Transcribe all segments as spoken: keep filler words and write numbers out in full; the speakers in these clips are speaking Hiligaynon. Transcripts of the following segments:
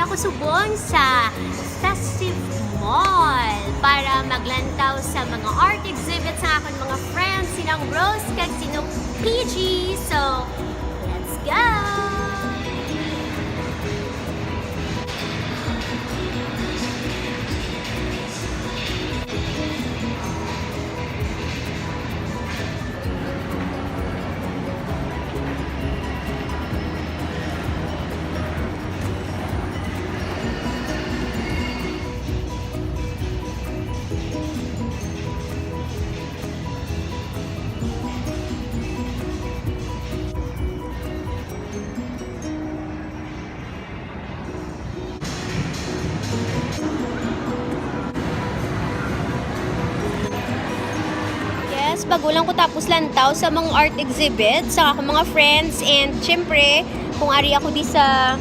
Ako subong sa Festive Mall para maglantaw sa mga art exhibits sa akon mga friends, silang Rose kag sino P G. So, let's go! Yes, bago lang ko tapos lantaw sa mga art exhibit sa akong mga friends, and syempre, kung ari ako di sa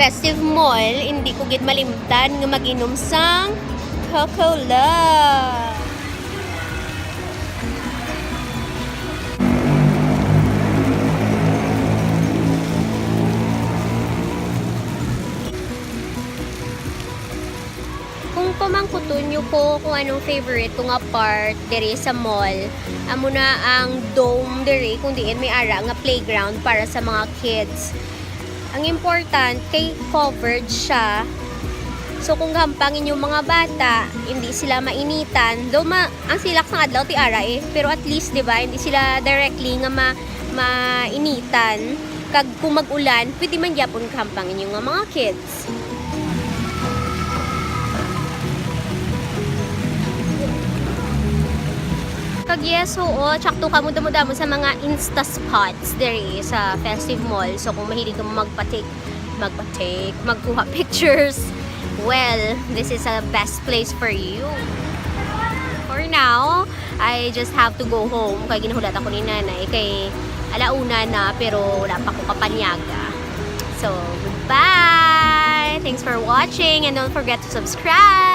Festive Mall, hindi ko gid malimtan nga mag-inom sang Coca-Cola. Kung pamangkuton niyo ko kung anong favorite ko nga part diri sa mall, amo na ang dome diri, kung diin may ara nga playground para sa mga kids. Ang important kay covered siya. So kung gahampang inyong mga bata, hindi sila mainitan. Though ma ang silak sang adlaw ti ara eh, pero at least, di ba, hindi sila directly nga ma mainitan. Kag kung mag-ulan, pwede man gyapon gahampang inyo nga mga kids. Kag yes, oo, tsakto kamo damo-damo sa mga Insta spots diri sa Festive Mall. So kung mahilig kamo magpa-take, magpa-take, magkuha pictures, well, this is a best place for you. For now, I just have to go home kay ginahulat ako ni nanay kay alauna na pero wala pa ko kapanyaga. So, goodbye! Thanks for watching and don't forget to subscribe!